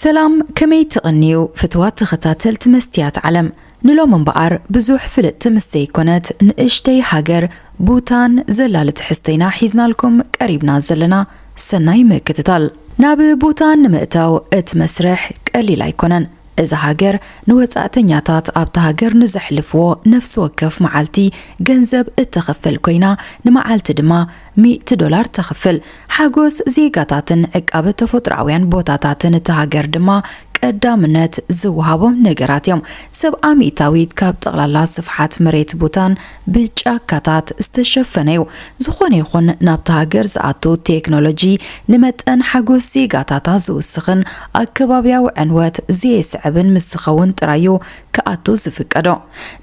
ሰላም፣ ከመይ ትቕንዩ ፍትዋት ተኸታተልቲ መስትያት ዓለም? ንሎም እምበኣር ብዙሕ ፍልጥቲ ምስ ዘይኮነት ንእሽተይ ሃገር ቡታን ዘላሊ ትሕዝቶ ኢና ሒዝናልኩም ቀሪብና ዘለና። ሰናይ ምክትታል። ናብ ቡታን ንምእታው እቲ መስርሕ ቀሊል ኣይኮነን። እዛ ሃገር ንወጻእተኛታት ኣብታ ሃገር ንዘሕልፍዎ ነፍሲ ወከፍ መዓልቲ ገንዘብ እተኸፍል ኮይና፣ ንመዓልቲ ድማ ሚእቲ ዶላር ተኽፍል። ሓጎስ ዜጋታትን ዕቃበ ተፈጥሮኣውያን ቦታታትን እታ ሃገር ድማ ቀዳምነት ዝወሃቦም ነገራት እዮም። ሰብዓ ሚእታዊት ካብ ጠቕላላ ስፍሓት መሬት ቡታን ብጫካታት ዝተሸፈነ እዩ። ዝኾነ ይኹን ናብታ ሃገር ዝኣቱ ቴክኖሎጂ ንመጠን ሓጎስ ዜጋታታ ዝውስኽን ኣከባብያዊ ዕንወት ዘየስዕብን ምስ ዝኸውን ጥራይ እዩ ክኣቱ ዝፍቀዶ።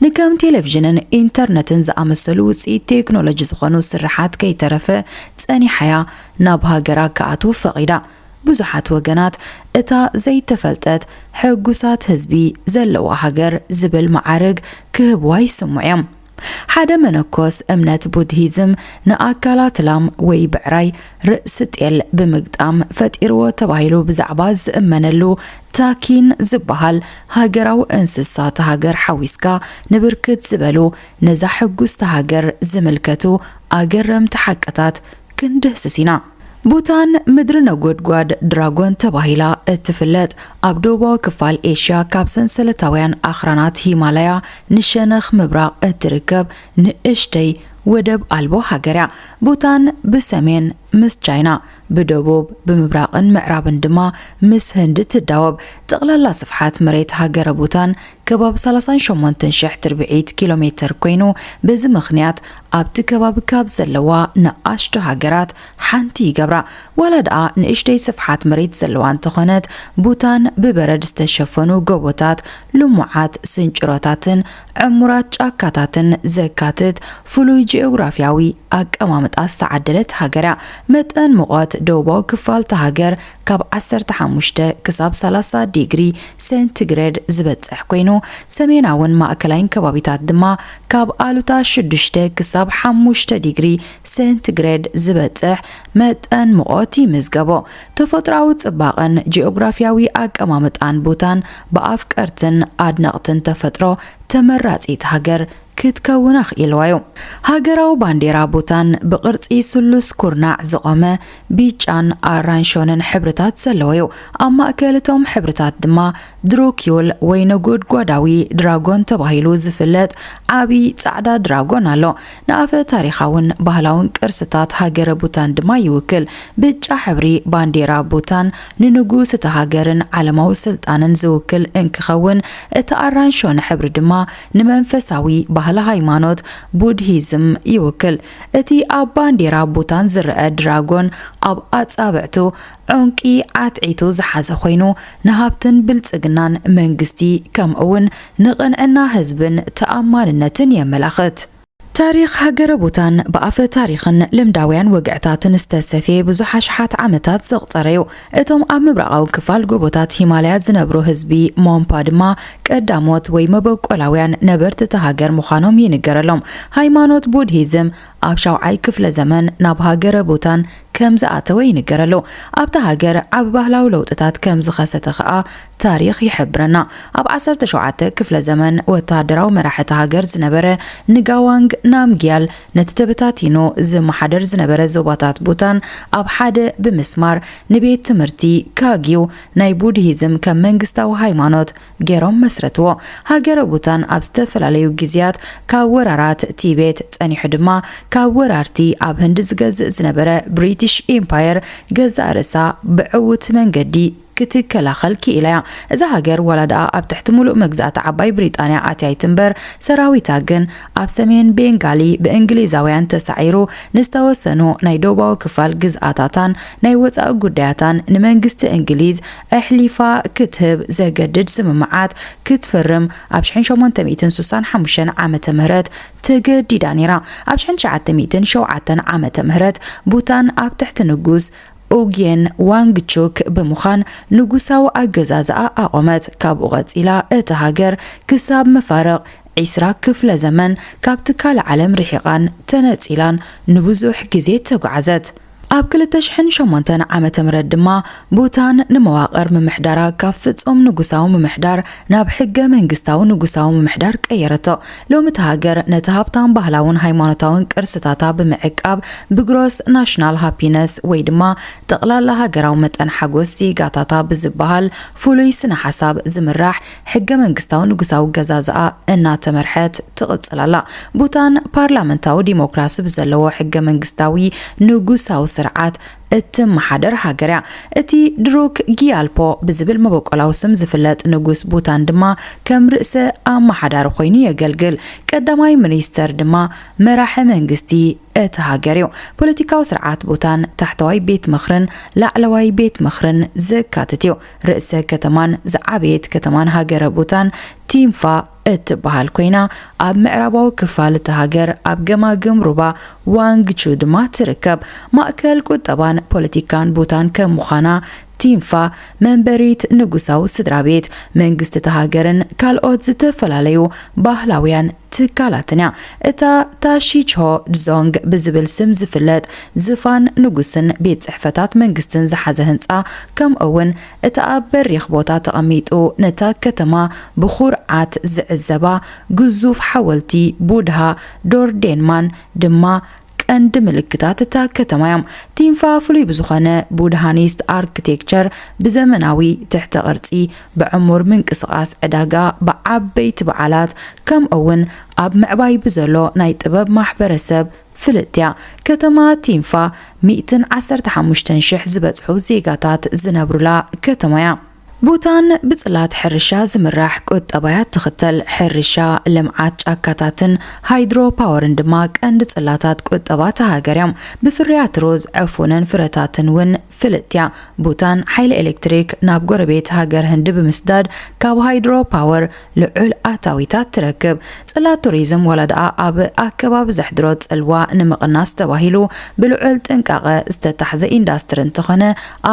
ንከም ቴሌቪዥንን ኢንተርነትን ዝኣመሰሉ ውፅኢት ቴክኖሎጂ ዝኾኑ ስርሓት ከይተረፈ ጸኒሓያ ናብ ሃገራ ክኣትዉ ፈቒዳ። ብዙሓት ወገናት እታ ዘይተፈልጠት ሕጉሳት ህዝቢ ዘለዋ ሃገር ዝብል መዓርግ ክህብዋ ይስምዑ እዮም። ሓደ መነኮስ እምነት ቡድሂዝም ንኣካላት ላም ወይ ብዕራይ ርእሲ ጤል ብምግጣም ፈጢርዎ ተባሂሉ ብዛዕባ ዝእመነሉ ታኪን ዝበሃል ሃገራዊ እንስሳ እታ ሃገር ሓዊስካ ንብርክት ዝበሉ ነዛ ሕጉስቲ ሃገር ዝምልከቱ ኣገረምቲ ሓቅታት ክንድህስስ ኢና። ቡታን ምድሪ ነጎድጓድ ድራጎን ተባሂላ እትፍለጥ፣ ኣብ ደቡባዊ ክፋል ኤሽያ ካብ ሰንሰለታውያን ኣኽራናት ሂማላያ ንሸነኽ ምብራቕ እትርከብ ንእሽተይ ወደብ ኣልቦ ሃገር እያ። ቡታን ብሰሜን ምስ ቻይና፣ ብደቡብ፣ ብምብራቕን ምዕራብን ድማ ምስ ህንዲ ትዳወብ። ጠቕላላ ስፍሓት መሬት ሃገረ ቡታን ከባቢ ሰላሳን ሸሞንተን ሽሕ ትርብዒት ኪሎ ሜተር ኮይኑ፣ በዚ ምኽንያት ኣብቲ ከባቢ ካብ ዘለዋ ንኣሽቱ ሃገራት ሓንቲ ይገብራ። ዋላ ደኣ ንእሽተይ ስፍሓት መሬት ዘለዋ እንተኾነት፣ ቡታን ብበረድ ዝተሸፈኑ ጎቦታት፣ ልሙዓት ስንጭሮታትን ዕሙራት ጫካታትን ዘካትት ፍሉይ ጂኦግራፊያዊ ኣቀማምጣ ዝተዓደለት ሃገር እያ። መጠን ሙቐት ደቡባዊ ክፋል እታ ሃገር ካብ ዓሰርተ ሓሙሽተ ክሳብ ሰላሳ ዲግሪ ሴንቲግሬድ ዝበጽሕ ኮይኑ፣ ሰሜናውን ማእከላይን ከባቢታት ድማ ካብ ኣሉታ ሽዱሽተ ክሳብ ሓሙሽተ ዲግሪ ሴንቲግሬድ ዝበጽሕ መጠን ሙቐት ይምዝገቦ። ተፈጥሮኣዊ ጽባቐን ጂኦግራፊያዊ ኣቀማምጣን ቡታን ብኣፍቀርትን ኣድነቕትን ተፈጥሮ ተመራጺት ሃገር ክትከውን ኣኽኢልዋ እዩ። ሃገራዊ ባንዴራ ቡታን ብቕርጺ ስሉስ ኩርናዕ ዝቖመ ቢጫን ኣራንሾንን ሕብርታት ዘለዎ እዩ። ኣብ ማእከል እቶም ሕብርታት ድማ ድሮኪዮል ወይ ነጎድጓዳዊ ድራጎን ተባሂሉ ዝፍለጥ ዓቢ ጻዕዳ ድራጎን ኣሎ። ንኣፈ ታሪኻውን ባህላውን ቅርስታት ሃገረ ቡታን ድማ ይውክል። ብጫ ሕብሪ ባንዴራ ቡታን ንንጉስ እታ ሃገርን ዓለማዊ ስልጣንን ዝውክል እንክኸውን፣ እቲ ኣራንሾን ሕብሪ ድማ ንመንፈሳዊ ባህሊ ሃይማኖት ቡድሂዝም ይውክል። እቲ ኣብ ባንዴራ ቡታን ዝረአ ድራጎን ኣብ ኣጻብዕቱ ዑንቂ ዓትዒቱ ዝሓዘ ኮይኑ፣ ንሃብትን ብልጽግናን መንግስቲ፣ ከምኡ'ውን ንቕንዕና ህዝብን ተኣማንነትን የመላኽት። ታሪኽ ሃገረ ቡታን ብኣፈ ታሪኽን ልምዳውያን ወግዕታትን ዝተሰፍየ ብዙሕ ኣሽሓት ዓመታት ዘቑጸረ እዩ። እቶም ኣብ ምብራቓዊ ክፋል ጎቦታት ሂማላያ ዝነብሩ ህዝቢ ሞምፓ ድማ ቀዳሞት ወይ መበቆላውያን ነበርቲ እታ ሃገር ምዃኖም ይንገረሎም። ሃይማኖት ቡድሂዝም ኣብ ሻውዓይ ክፍለ ዘመን ናብ ሃገረ ቡታን ከም ዝኣተወ ይንገረሉ። ኣብታ ሃገር ዓቢ ባህላዊ ለውጥታት ከም ዝኸሰተ ኸኣ ታሪኽ ይሕብረና። ኣብ ዓሰርተ ሸውዓተ ክፍለ ዘመን ወተሃደራዊ መራሒ እታ ሃገር ዝነበረ ንጋዋንግ ናምግያል ነቲ ተበታቲኑ ዝመሓደር ዝነበረ ዞባታት ቡታን ኣብ ሓደ ብምስማር ንቤት ትምህርቲ ካግዩ ናይ ቡድሂዝም ከም መንግስታዊ ሃይማኖት ገይሮም መስረትዎ። ሃገረ ቡታን ኣብ ዝተፈላለዩ ግዜያት ካብ ወራራት ቲቤት ጸኒሑ ድማ ካብ ወራርቲ ኣብ ህንዲ ዝገዝእ ዝነበረ ብሪቲሽ ኢምፓየር ገዛእ ርእሳ ብዕዉት መንገዲ ክትከላኸል ክኢላ እያ። እዛ ሃገር ዋላ ደኣ ኣብ ትሕቲ ሙሉእ መግዛእቲ ዓባይ ብሪጣንያ ኣትያ ኣይትንበር፣ ሰራዊታ ግን ኣብ ሰሜን ቤንጋሊ ብእንግሊዛውያን ተሳዒሩ ንዝተወሰኑ ናይ ደቡባዊ ክፋል ግዝኣታታን ናይ ወጻኢ ጉዳያታን ንመንግስቲ እንግሊዝ ኣሕሊፋ ክትህብ ዘገድድ ስምምዓት ክትፍርም ኣብ ሽሕን ሸሞንተ ሚእትን ስሳን ሓሙሽተን ዓመተ ምህረት ተገዲዳ ነይራ። ኣብ ሽሕን ትሽዓተ ሚእትን ሸውዓተን ዓመተ ምህረት ቡታን ኣብ ትሕቲ ንጉስ ኡግየን ዋንግቹክ ብምዃን ንጉሳዊ ኣገዛዝኣ ኣቖመት። ካብኡ ቀጺላ እታ ሃገር ክሳብ መፋርቕ ዒስራ ክፍለ ዘመን ካብ ትካል ዓለም ርሒቓን ተነጺላን ንብዙሕ ግዜ ተጓዓዘት። ኣብ ክልተ ሽሕን ሸሞንተን ዓመተ ምህረት ድማ ቡታን ንመዋቕር ምምሕዳራ ካብ ፍጹም ንጉሳዊ ምምሕዳር ናብ ሕገ መንግስታዊ ንጉሳዊ ምምሕዳር ቀየረቶ። ሎሚ እታ ሃገር ነቲ ሃብታም ባህላውን ሃይማኖታውን ቅርስታታ ብምዕቃብ ብግሮስ ናሽናል ሃፒነስ ወይ ድማ ጠቕላላ ሃገራዊ መጠን ሓጎስ ዜጋታታ ብዝበሃል ፍሉይ ስነ ሓሳብ ዝምራሕ ሕገ መንግስታዊ ንጉሳዊ ኣገዛዝኣ እናተመርሐት ትቕጽል ኣላ። ቡታን ፓርላመንታዊ ዲሞክራሲ ብዘለዎ ሕገ መንግስታዊ ንጉሳዊ ስርዓት እትመሓደር ሃገር እያ። እቲ ድሩክ ጊያልፖ ብዝብል መበቆላዊ ስም ዝፍለጥ ንጉስ ቡታን ድማ ከም ርእሰ ኣመሓዳሪ ኮይኑ የገልግል። ቀዳማይ ሚኒስተር ድማ መራሒ መንግስቲ እቲ ሃገር እዩ። ፖለቲካዊ ስርዓት ቡታን ታሕተዋይ ቤት ምኽርን ላዕለዋይ ቤት ምኽርን ዘካትት እዩ። ርእሰ ከተማን ዝዓበየት ከተማን ሃገረ ቡታን ቲንፋ እትበሃል ኮይና፣ ኣብ ምዕራባዊ ክፋል እቲ ሃገር ኣብ ገማግም ሩባ ዋንግቹ ድማ ትርከብ። ማእከል ቁጠባን ፖለቲካን ቡታን ከም ምዃና፣ ቲንፋ መንበሪት ንጉሳዊ ስድራ ቤት፣ መንግስቲ እታ ሃገርን ካልኦት ዝተፈላለዩ ባህላውያን ትካላትን እያ። እታ ታሺችሆ ድዞንግ ብዝብል ስም ዝፍለጥ ዝፋን ንጉስን ቤት ጽሕፈታት መንግስትን ዝሓዘ ህንጻ፣ ከምኡ እውን እቲ ኣብ በሪኽ ቦታ ተቐሚጡ ነታ ከተማ ብኹርዓት ዝዕዘባ ግዙፍ ሓወልቲ ቡድሃ ዶርዴንማን ድማ ቀንዲ ምልክታት እታ ከተማ እዮም። ቲንፋ ፍሉይ ብዝኾነ ቡድሃኒስት ኣርክቴክቸር፣ ብዘመናዊ ትሕተ ቅርጺ፣ ብዕሙር ምንቅስቓስ ዕዳጋ፣ ብዓበይቲ በዓላት፣ ከምኡ እውን ኣብ ምዕባይ ብዘሎ ናይ ጥበብ ማሕበረሰብ ፍልጥቲ እያ። ከተማ ቲንፋ ሚእትን ዓሰርተ ሓሙሽተን ሽሕ ዝበጽሑ ዜጋታት ዝነብሩላ ከተማ እያ። ቡታን ብጽላት ሕርሻ ዝምራሕ ቁጠባ እያ ትኽተል። ሕርሻ፣ ልምዓት ጫካታትን ሃይድሮ ፓወርን ድማ ቀንዲ ጽላታት ቁጠባ እታ ሃገር እዮም። ብፍርያት ሩዝ፣ ዕፉንን ፍረታትን እውን ፍልጥቲ እያ። ቡታን ሓይሊ ኤሌክትሪክ ናብ ጎረቤት ሃገር ህንዲ ብምስዳድ ካብ ሃይድሮ ፓወር ልዑል ኣታዊታት ትረክብ። ጽላት ቱሪዝም ዋላ ደኣ ኣብ ኣከባቢ ዘሕድሮ ጽልዋ ንምቕናስ ተባሂሉ ብልዑል ጥንቃቐ ዝተታሕዘ ኢንዳስትሪ እንተኾነ፣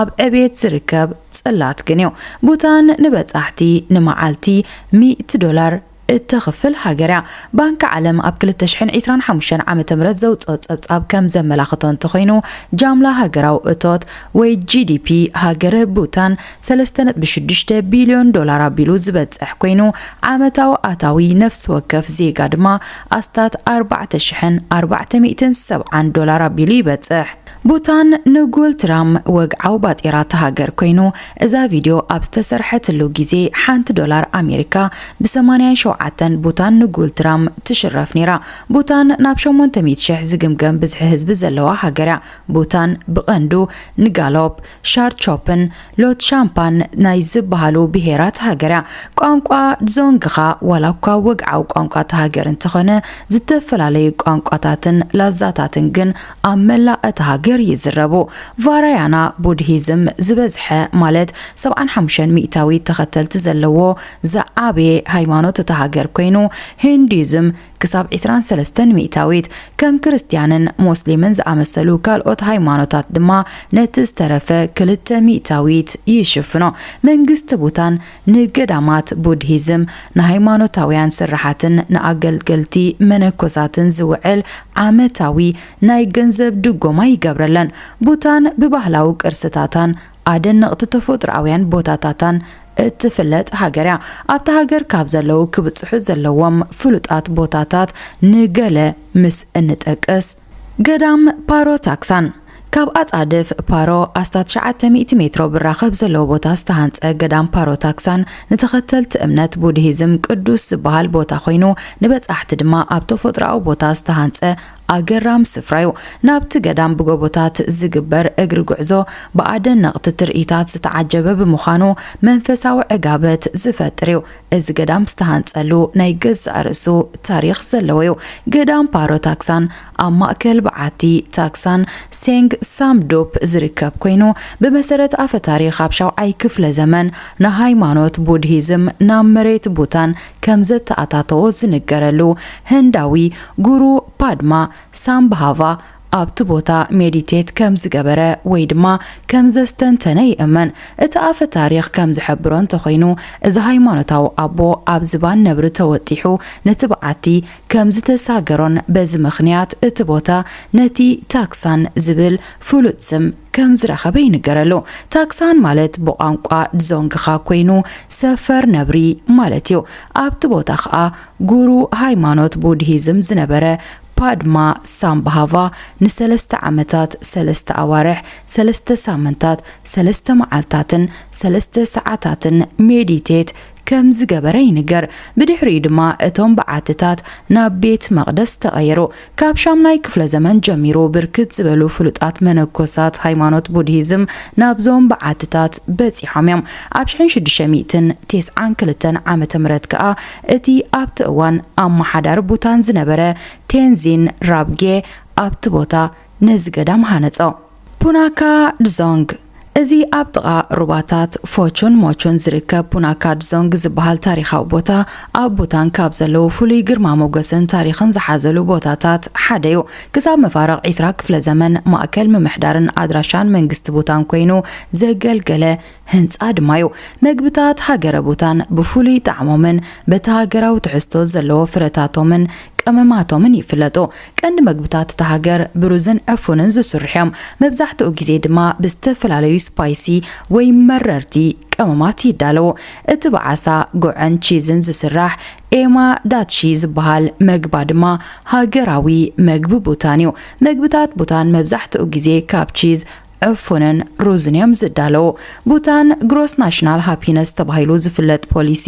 ኣብ ዕቤት ዝርከብ ጽላት ግን እዩ። ቡታን ንበጻሕቲ ንመዓልቲ ሚእቲ ዶላር እተኽፍል ሃገር እያ። ባንኪ ዓለም ኣብ ክልተ ሽሕን ዕስራን ሓሙሽተን ዓመተ ምህረት ዘውጽኦ ጸብጻብ ከም ዘመላኽቶ እንተኾይኑ፣ ጃምላ ሃገራዊ እቶት ወይ ጂ ዲ ፒ ሃገረ ቡታን ሰለስተ ነጥቢ ሽዱሽተ ቢልዮን ዶላር ኣቢሉ ዝበጽሕ ኮይኑ፣ ዓመታዊ ኣታዊ ነፍሲ ወከፍ ዜጋ ድማ ኣስታት ኣርባዕተ ሽሕን ኣርባዕተ ሚእትን ሰብዓን ዶላር ኣቢሉ ይበጽሕ። ቡታን ንጉል ትራም ወግዓዊ ባጤራ እታ ሃገር ኮይኑ፣ እዛ ቪድዮ ኣብ ዝተሰርሐትሉ ግዜ ሓንቲ ዶላር ኣሜሪካ ብ ሰማንያን ሸውዓተን ቡታን ንጉል ትራም ትሽረፍ ነይራ። ቡታን ናብ ሸሞንተ ሚእቲ ሽሕ ዝግምገም ብዝሒ ህዝቢ ዘለዋ ሃገር እያ። ቡታን ብቐንዱ ንጋሎፕ፣ ሻርቾፕን ሎት ሻምፓን ናይ ዝበሃሉ ብሄራት ሃገር እያ። ቋንቋ ዞንግኻ ዋላ እኳ ወግዓዊ ቋንቋ እታ ሃገር እንተኾነ፣ ዝተፈላለዩ ቋንቋታትን ላዛታትን ግን ኣብ መላእ እታ ሃገር ይዝረቡ። ቫራያና ቡድሂዝም ዝበዝሐ ማለት ሰብዓን ሓሙሽተን ሚእታዊት ተኸተልቲ ዘለዎ ዝዓበየ ሃይማኖት እታ ሃገር ኮይኑ፣ ሂንዱይዝም ክሳብ ዕስራን ሰለስተን ሚእታዊት ከም ክርስትያንን ሞስሊምን ዝኣመሰሉ ካልኦት ሃይማኖታት ድማ ነቲ ዝተረፈ ክልተ ሚእታዊት ይሽፍኖ። መንግስቲ ቡታን ንገዳማት ቡድሂዝም ንሃይማኖታውያን ስራሓትን ንኣገልገልቲ መነኮሳትን ዝውዕል ዓመታዊ ናይ ገንዘብ ድጎማ ይገብረለን። ቡታን ብባህላዊ ቅርስታታን ኣደነቕቲ ተፈጥሮኣውያን ቦታታታን እትፍለጥ ሃገር እያ። ኣብታ ሃገር ካብ ዘለዉ ክብጽሑ ዘለዎም ፍሉጣት ቦታታት ንገለ ምስ እንጠቅስ፣ ገዳም ፓሮታክሳን፣ ካብ ኣጻድፍ ፓሮ ኣስታት ትሽዓተ ሚእቲ ሜትሮ ብራኸብ ዘለዎ ቦታ ዝተሃንጸ ገዳም ፓሮ ታክሳን ንተኸተልቲ እምነት ቡድሂዝም ቅዱስ ዝበሃል ቦታ ኮይኑ፣ ንበጻሕቲ ድማ ኣብ ተፈጥሮኣዊ ቦታ ዝተሃንጸ ኣገራሚ ስፍራ እዩ። ናብቲ ገዳም ብጎቦታት ዝግበር እግሪ ጉዕዞ ብኣደነቕቲ ትርኢታት ዝተዓጀበ ብምዃኑ፣ መንፈሳዊ ዕጋበት ዝፈጥር እዩ። እዚ ገዳም ዝተሃንጸሉ ናይ ገዛእ ርእሱ ታሪኽ ዘለዎ እዩ። ገዳም ፓሮ ታክሳን ኣብ ማእከል በዓቲ ታክሳን ሴንግ ሳምዶፕ ዝርከብ ኮይኑ፣ ብመሰረት ኣፈ ታሪኽ ኣብ ሻውዓይ ክፍለ ዘመን ንሃይማኖት ቡድሂዝም ናብ መሬት ቡታን ከም ዘተኣታተዎ ዝንገረሉ ህንዳዊ ጉሩ ፓድማ ሳምባሃቫ ኣብቲ ቦታ ሜዲቴት ከም ዝገበረ ወይ ድማ ከም ዘስተንተነ ይእመን። እቲ ኣፈ ታሪኽ ከም ዝሕብሮ እንተኾይኑ፣ እዚ ሃይማኖታዊ ኣቦ ኣብ ዝባን ነብሪ ተወጢሑ ነቲ በዓቲ ከም ዝተሳገሮን በዚ ምኽንያት እቲ ቦታ ነቲ ታክሳን ዝብል ፍሉጥ ስም ከም ዝረኸበ ይንገረሉ። ታክሳን ማለት ብቋንቋ ድዞንግኻ ኮይኑ ሰፈር ነብሪ ማለት እዩ። ኣብቲ ቦታ ኸኣ ጉሩ ሃይማኖት ቡድሂዝም ዝነበረ ፓድማ ሳምባሃቫ ንሰለስተ ዓመታት፣ ሰለስተ ኣዋርሕ፣ ሰለስተ ሳምንታት፣ ሰለስተ መዓልታትን ሰለስተ ሰዓታትን ሜዲቴት ከም ዝገበረ ይንገር። ብድሕሪኡ ድማ እቶም በዓትታት ናብ ቤት መቕደስ ተቐየሩ። ካብ ሻምናይ ክፍለ ዘመን ጀሚሩ ብርክት ዝበሉ ፍሉጣት መነኮሳት ሃይማኖት ቡድሂዝም ናብዞም በዓትታት በጺሖም እዮም። ኣብ ሽሕን ሽዱሽተ ሚእትን ተስዓን ክልተን ዓመተ ምህረት ከኣ እቲ ኣብቲ እዋን ኣመሓዳሪ ቡታን ዝነበረ ቴንዚን ራብጌ ኣብቲ ቦታ ነዚ ገዳም ሃነጾ። ፑናካ ድዞንግ። እዚ ኣብ ጥቓ ሩባታት ፎቹን ሞቹን ዝርከብ ፑናካ ድዞንግ ዝበሃል ታሪኻዊ ቦታ፣ ኣብ ቡታን ካብ ዘለዉ ፍሉይ ግርማ ሞገስን ታሪኽን ዝሓዘሉ ቦታታት ሓደ እዩ። ክሳብ መፋርቕ ዒስራ ክፍለ ዘመን ማእከል ምምሕዳርን ኣድራሻን መንግስቲ ቡታን ኮይኑ ዘገልገለ ህንጻ ድማ እዩ። መግብታት ሃገረ ቡታን ብፍሉይ ጣዕሞምን በቲ ሃገራዊ ትሕዝቶ ዘለዎ ፍረታቶምን ቀመማቶምን ይፍለጡ። ቀንዲ መግብታት እታ ሃገር ብሩዝን ዕፉንን ዝስርሑ እዮም። መብዛሕትኡ ግዜ ድማ ብዝተፈላለዩ ስፓይሲ ወይ መረርቲ ቀመማት ይዳለዉ። እቲ ብዓሳ፣ ጉዕን ቺዝን ዝስራሕ ኤማ ዳትሺ ዝበሃል መግባ ድማ ሃገራዊ መግቢ ቡታን እዩ። መግብታት ቡታን መብዛሕትኡ ግዜ ካብ ቺዝ፣ ዕፉንን ሩዝን እዮም ዝዳለዉ። ቡታን ግሮስ ናሽናል ሃፒነስ ተባሂሉ ዝፍለጥ ፖሊሲ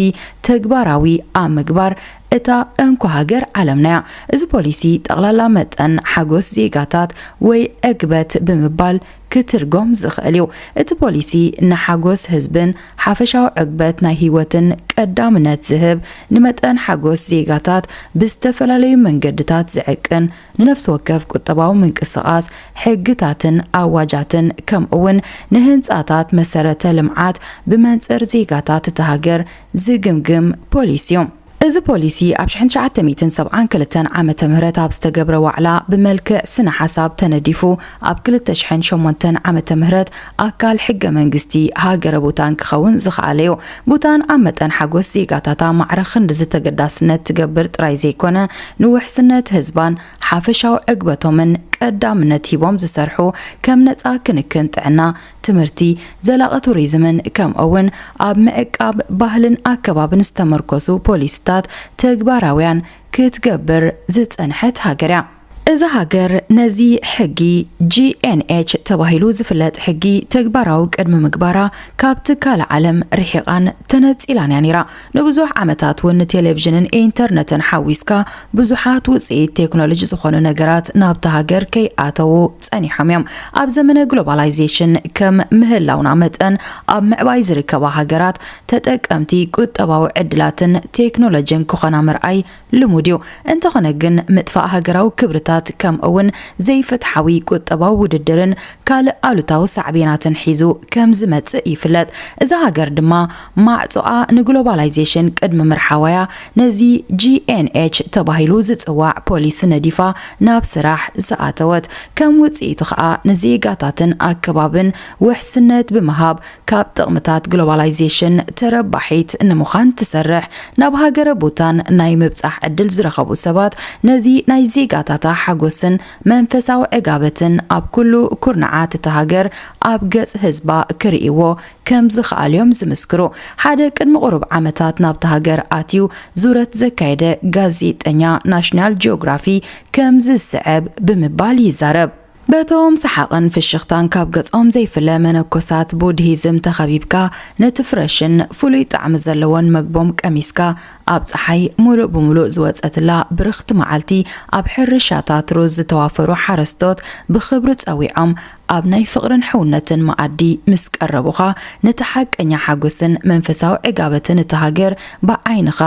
ተግባራዊ ኣብ ምግባር እታ እንኮ ሃገር ዓለምና እያ። እዚ ፖሊሲ ጠቕላላ መጠን ሓጎስ ዜጋታት ወይ ዕግበት ብምባል ክትርጎም ዝኽእል እዩ። እቲ ፖሊሲ ንሓጎስ ህዝብን ሓፈሻዊ ዕግበት ናይ ህይወትን ቀዳምነት ዝህብ፣ ንመጠን ሓጎስ ዜጋታት ብዝተፈላለዩ መንገድታት ዝዕቅን፣ ንነፍሲ ወከፍ ቁጠባዊ ምንቅስቓስ ሕግታትን ኣዋጃትን፣ ከምኡ'ውን ንህንጻታት መሰረተ ልምዓት ብመንጽር ዜጋታት እታ ሃገር ዝግምግም ፖሊሲ እዩ። እዚ ፖሊሲ ኣብ ሽሕን ትሽዓተ ሚእትን ሰብዓን ክልተን ዓመተ ምህረት ኣብ ዝተገብረ ዋዕላ ብመልክዕ ስነ ሓሳብ ተነዲፉ ኣብ ክልተ ሽሕን ሸሞንተን ዓመተ ምህረት ኣካል ሕገ መንግስቲ ሃገረ ቡታን ክኸውን ዝኸኣለ እዩ። ቡታን ኣብ መጠን ሓጎስ ዜጋታታ ማዕረ ክንድዚ ተገዳስነት ትገብር ጥራይ ዘይኮነ፣ ንውሕስነት ህዝባን ሓፈሻዊ ዕግበቶምን ቀዳምነት ሂቦም ዝሰርሑ ከም ነጻ ክንክን ጥዕና፣ ትምህርቲ፣ ዘላቒ ቱሪዝምን ከምኡ'ውን ኣብ ምዕቃብ ባህልን ኣከባብን ዝተመርኮሱ ፖሊሲታት ተግባራውያን ክትገብር ዝጸንሐት ሃገር እያ። እዛ ሃገር ነዚ ሕጊ፣ ጂ ኤን ኤች ተባሂሉ ዝፍለጥ ሕጊ፣ ተግባራዊ ቅድሚ ምግባራ ካብ ትካል ዓለም ርሒቓን ተነጺላን እያ ነይራ። ንብዙሕ ዓመታት እውን ንቴሌቪዥንን ኢንተርነትን ሓዊስካ ብዙሓት ውጽኢት ቴክኖሎጂ ዝኾኑ ነገራት ናብታ ሃገር ከይኣተዉ ጸኒሖም እዮም። ኣብ ዘመነ ግሎባላይዜሽን ከም ምህላውና መጠን፣ ኣብ ምዕባይ ዝርከባ ሃገራት ተጠቀምቲ ቁጠባዊ ዕድላትን ቴክኖሎጂን ክኾና ምርኣይ ልሙድ እዩ። እንተኾነ ግን፣ ምጥፋእ ሃገራዊ ክብርታት ከምኡ'ውን ዘይፍትሓዊ ቁጠባዊ ውድድርን ካልእ ኣሉታዊ ሳዕቤናትን ሒዙ ከም ዝመጽእ ይፍለጥ። እዛ ሃገር ድማ ማዕጾኣ ንግሎባላይዜሽን ቅድሚ ምርሓዋያ ነዚ ጂ ኤን ኤች ተባሂሉ ዝጽዋዕ ፖሊሲ ነዲፋ ናብ ስራሕ ዝኣተወት። ከም ውጽኢቱ ኸኣ ንዜጋታትን ኣከባብን ውሕስነት ብምሃብ ካብ ጥቕምታት ግሎባላይዜሽን ተረባሒት ንምዃን ትሰርሕ። ናብ ሃገረ ቡታን ናይ ምብጻሕ ዕድል ዝረኸቡ ሰባት ነዚ ናይ ዜጋታታ ሓጎስን መንፈሳዊ ዕጋበትን ኣብ ኩሉ ኩርናዓት እታ ሃገር ኣብ ገጽ ህዝባ ክርእይዎ ከም ዝኸኣሉ እዮም ዝምስክሩ። ሓደ ቅድሚ ቁሩብ ዓመታት ናብታ ሃገር ኣትዩ ዙረት ዘካየደ ጋዜጠኛ ናሽናል ጂኦግራፊ ከምዚ ዝስዕብ ብምባል ይዛረብ። በቶም ሰሓቕን ፍሽኽታን ካብ ገጾም ዘይፍለ መነኮሳት ቡድሂዝም ተኸቢብካ፣ ነቲ ፍረሽን ፍሉይ ጣዕሚ ዘለዎን መግቦም ቀሚስካ፣ ኣብ ጸሓይ ምሉእ ብምሉእ ዝወጸትላ ብርኽቲ መዓልቲ፣ ኣብ ሕርሻታት ሩዝ ዝተዋፈሩ ሓረስቶት ብኽብሪ ጸዊዖም፣ ኣብ ናይ ፍቕርን ሕውነትን መኣዲ ምስ ቀረቡኻ፣ ነቲ ሓቀኛ ሓጎስን መንፈሳዊ ዕጋበትን እታ ሃገር ብዓይንኻ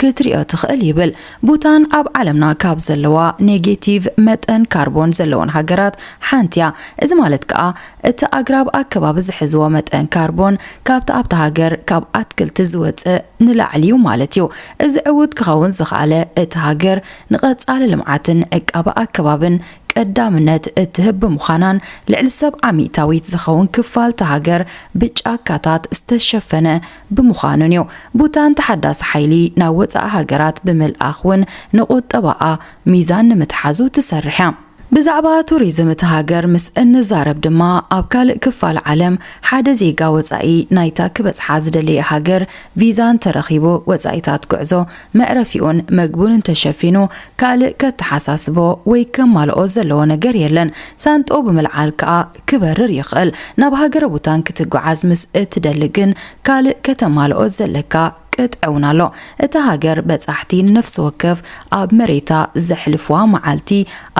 ክትሪኦ ትኽእል ይብል። ቡታን ኣብ ዓለምና ካብ ዘለዋ ኔጌቲቭ መጠን ካርቦን ዘለወን ሃገራት ሓንቲ እያ። እዚ ማለት ከኣ እቲ ኣግራብ ኣከባቢ ዝሕዝዎ መጠን ካርቦን ካብቲ ኣብታ ሃገር ካብ ኣትክልቲ ዝወጽእ ንላዕሊ እዩ ማለት እዩ። እዚ ዕዉት ክኸውን ዝኸኣለ እቲ ሃገር ንቐጻሊ ልምዓትን ዕቃበ ኣከባብን ቀዳምነት እትህብ ብምዃናን ልዕሊ ሰብዓ ሚእታዊት ዝኸውን ክፋል እታ ሃገር ብጫካታት ዝተሸፈነ ብምዃኑን እዩ። ቡታን ተሓዳሲ ሓይሊ ናብ ወጻኢ ሃገራት ብምልኣኽ እውን ንቁጠባኣ ሚዛን ንምትሓዙ ትሰርሕ እያ። ብዛዕባ ቱሪዝም እታ ሃገር ምስ እንዛረብ ድማ፣ ኣብ ካልእ ክፋል ዓለም ሓደ ዜጋ ወጻኢ ናይታ ክበጽሓ ዝደለየ ሃገር ቪዛ እንተረኺቡ፣ ወጻኢታት ጉዕዞ፣ መዕረፊኡን መግቡን እንተሸፊኑ፣ ካልእ ከተሓሳስቦ ወይ ከማልኦ ዘለዎ ነገር የለን። ሳንጦ ብምልዓል ከኣ ክበርር ይኽእል። ናብ ሃገረ ቡታን ክትጓዓዝ ምስ እትደሊ ግን፣ ካልእ ከተማልኦ ዘለካ ቅጥዒ እውን ኣሎ። እታ ሃገር በጻሕቲ ንነፍሲ ወከፍ ኣብ መሬታ ዘሕልፍዋ መዓልቲ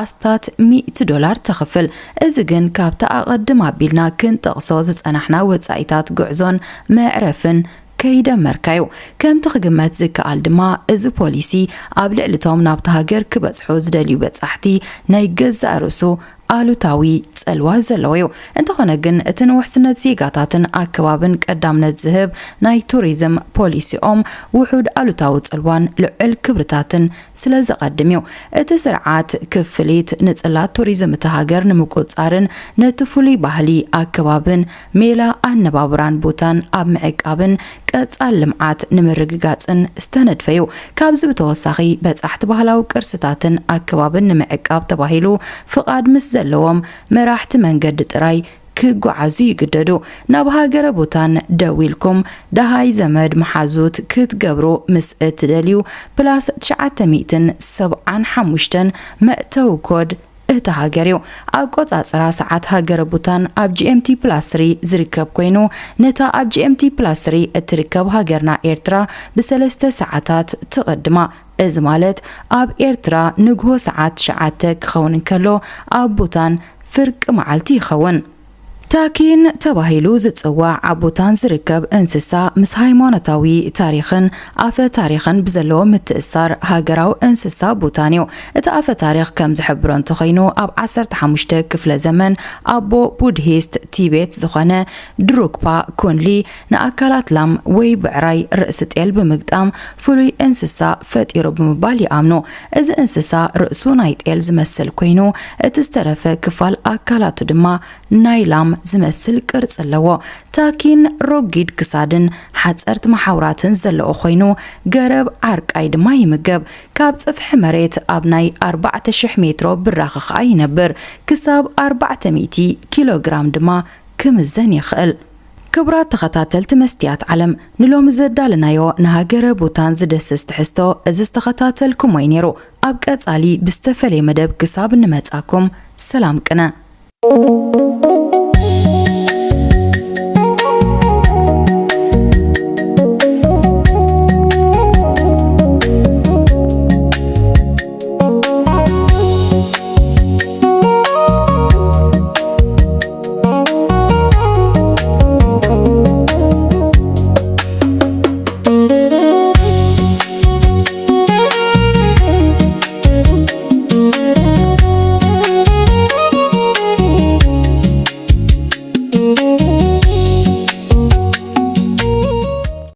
ኣስታት ሚእቲ ዶላር ተኽፍል። እዚ ግን ካብቲ ኣቐድም ኣቢልና ክንጠቕሶ ዝጸናሕና ወጻኢታት ጉዕዞን መዕረፍን ከይደመርካዩ። ከምቲ ክግመት ዝከኣል ድማ፣ እዚ ፖሊሲ ኣብ ልዕሊ እቶም ናብታ ሃገር ክበጽሑ ዝደልዩ በጻሕቲ ናይ ገዛእ ርእሱ ኣሉታዊ ጽልዋ ዘለዎ እዩ። እንተኾነ ግን፣ እቲ ንውሕስነት ዜጋታትን ኣከባብን ቀዳምነት ዝህብ ናይ ቱሪዝም ፖሊሲኦም፣ ውሑድ ኣሉታዊ ጽልዋን ልዑል ክብርታትን ስለ ዘቐድም እዩ። እቲ ስርዓት ክፍሊት ንጽላት ቱሪዝም እታ ሃገር ንምቁጽጻርን ነቲ ፍሉይ ባህሊ፣ ኣከባብን ሜላ ኣነባብራን ቡታን ኣብ ምዕቃብን ቀጻሊ ልምዓት ንምርግጋጽን ዝተነድፈ እዩ። ካብዚ ብተወሳኺ፣ በጻሕቲ ባህላዊ ቅርስታትን ኣከባብን ንምዕቃብ ተባሂሉ ፍቓድ ምስ ዘለዎም መራሕቲ መንገዲ ጥራይ ክጓዓዙ ይግደዱ። ናብ ሃገረ ቡታን ደዊልኩም ደሃይ ዘመድ መሓዙት ክትገብሩ ምስ እትደልዩ፣ ፕላስ ትሽዓተ ሚእትን ሰብዓን ሓሙሽተን መእተዊ ኮድ እታ ሃገር እዩ። ኣቆጻጽራ ሰዓት ሃገረ ቡታን ኣብ ጂ ኤም ቲ ፕላስ ስሪ ዝርከብ ኮይኑ፣ ነታ ኣብ ጂ ኤም ቲ ፕላስ ስሪ እትርከብ ሃገርና ኤርትራ ብሰለስተ ሰዓታት ትቐድማ። እዚ ማለት፣ ኣብ ኤርትራ ንግሆ ሰዓት ትሽዓተ ክኸውን እንከሎ፣ ኣብ ቡታን ፍርቂ መዓልቲ ይኸውን። ታኪን ተባሂሉ ዝጽዋዕ ኣብ ቡታን ዝርከብ እንስሳ፣ ምስ ሃይማኖታዊ ታሪኽን ኣፈ ታሪኽን ብዘለዎ ምትእስሳር ሃገራዊ እንስሳ ቡታን እዩ። እቲ ኣፈ ታሪኽ ከም ዝሕብሮ እንተኾይኑ፣ ኣብ ዓሰርተ ሓሙሽተ ክፍለ ዘመን ኣቦ ቡድሂስት ቲቤት ዝኾነ ድሩክፓ ኩንሊ፣ ንኣካላት ላም ወይ ብዕራይ ርእሲ ጤል ብምግጣም ፍሉይ እንስሳ ፈጢሩ ብምባል ይኣምኑ። እዚ እንስሳ ርእሱ ናይ ጤል ዝመስል ኮይኑ፣ እቲ ዝተረፈ ክፋል ኣካላቱ ድማ ናይ ላም ዝመስል ቅርጺ ኣለዎ። ታኪን ረጒድ ክሳድን ሓጸርቲ መሓውራትን ዘለዎ ኮይኑ፣ ገረብ ዓርቃይ ድማ ይምገብ። ካብ ጽፍሒ መሬት ኣብ ናይ ኣርባዕተ ሽሕ ሜትሮ ብራኸ ኸኣ ይነብር። ክሳብ ኣርባዕተ ሚእቲ ኪሎ ግራም ድማ ክምዘን ይኽእል። ክቡራት ተኸታተልቲ መስትያት ዓለም፣ ንሎሚ ዘዳለናዮ ንሃገረ ቡታን ዝድህስስ ትሕዝቶ እዚ ዝተኸታተልኩሞ እዩ ነይሩ። ኣብ ቀጻሊ ብዝተፈለየ መደብ ክሳብ እንመጻኩም፣ ሰላም ቅነ።